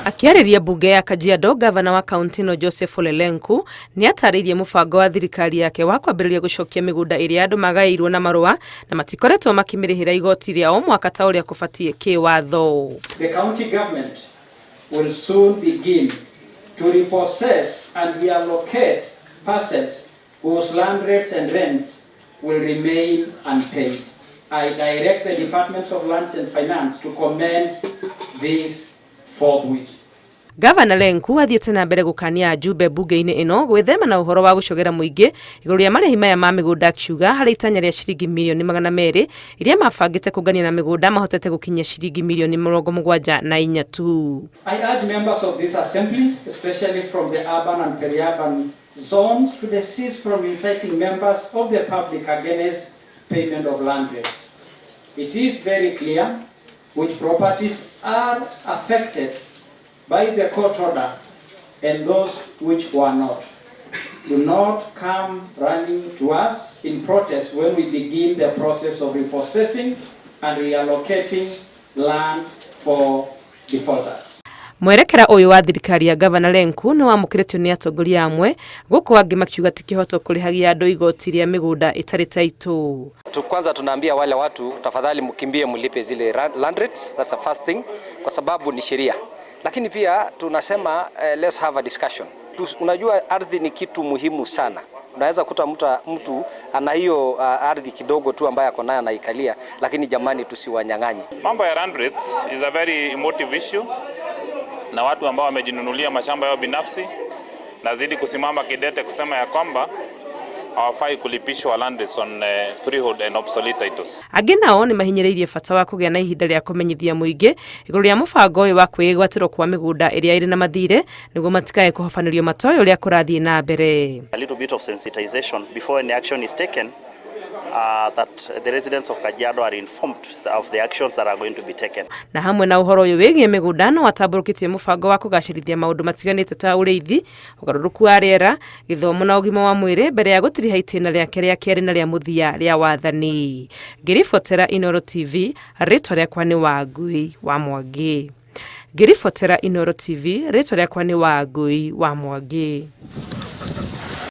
Akĩarĩria mbunge ya Kajiado, gavana wa kaunti ĩno Joseph Ole Lenku nĩ atarĩirie mũbango wa thirikari yake wa kwambĩrĩria gũcokia mĩgũnda ĩrĩa andũ magaĩirwo na marũa na matikoretwo makĩmĩrĩhĩra igoti rĩa o mwaka ta ũrĩa kũbatiĩ kĩwatho. The county government will soon begin to repossess and reallocate parcels whose land rates and rents will remain unpaid. I direct the Departments of Lands and Finance to commence this forthwith. Gavana Lenku athiĩte na mbere gũkania ajumbe mbunge-inĩ ĩno gwĩthema na ũhoro wa gũcogera mũingĩ igũrũ rĩa marĩhi maya ma mĩgũnda, akiuga harĩ itanya rĩa ciringi mirioni 200 iria mabangĩte kũngania na mĩgũnda, mahotete gũkinyia ciringi mirioni 74 tu. I urge members of this assembly, especially from the urban and peri-urban zones, to desist from inciting members of the public against payment of land rates. It is very clear which properties are affected by the court order and those which were not. Do not come running to us in protest when we begin the process of repossessing and reallocating land for defaulters. Mwerekera ũyũ wa thirikari ya Gavana Lenku nĩ wamũkĩrĩtio nĩ atongoria amwe, gũkũ angĩ makiuga ti kĩhoto kũrĩhagia andũ igoti rĩa mĩgũnda ĩtarĩ taitũ. Kwanza tunaambia wale watu, tafadhali mkimbie mlipe zile land rates, that's the first thing, kwa sababu ni sheria. Lakini pia tunasema let's have a discussion. Unajua ardhi ni kitu muhimu sana. Unaweza kuta mtu ana hiyo ardhi kidogo tu ambayo ako nayo anaikalia, lakini jamani, tusiwanyang'anye. Mambo ya land rates is a very emotive issue, na watu ambao wamejinunulia mashamba yao binafsi nazidi kusimama kidete kusema ya kwamba hawafai kulipishwa land rates on freehold and obsolete titles. Angĩ nao nĩ mahinyĩrĩirie bata wa kũgĩa na ihinda rĩa kũmenyithia mũingĩ igũrũ rĩa mũbango ũyũ wa kwĩgwatĩrwo kwa mĩgũnda ĩrĩa ĩrĩ na mathirĩ nĩguo matikae kũhobanĩrio matoĩ ũrĩa kũrathiĩ na mbere. A little bit of sensitization before any action is taken, that the residents of Kajiado are informed of the actions that are going to be taken. Na hamwe na ũhoro ũyũ wĩgiĩ mĩgũnda, no atambũrũkĩtie mũbango wa kũgacĩrithia maũndũ matiganĩte ta ũrĩithi, ũgarũrũku wa rĩera, gĩthomo na ũgima wa mwĩrĩ mbere ya gũtiriha itĩna rĩake rĩa kerĩ na rĩa mũthia rĩa wathani. Ngĩribotera Inooro TV, rĩtwa rĩakwa nĩ Wangui wa Mwangi. Ngĩribotera Inooro TV, rĩtwa rĩakwa nĩ Wangui wa Mwangi.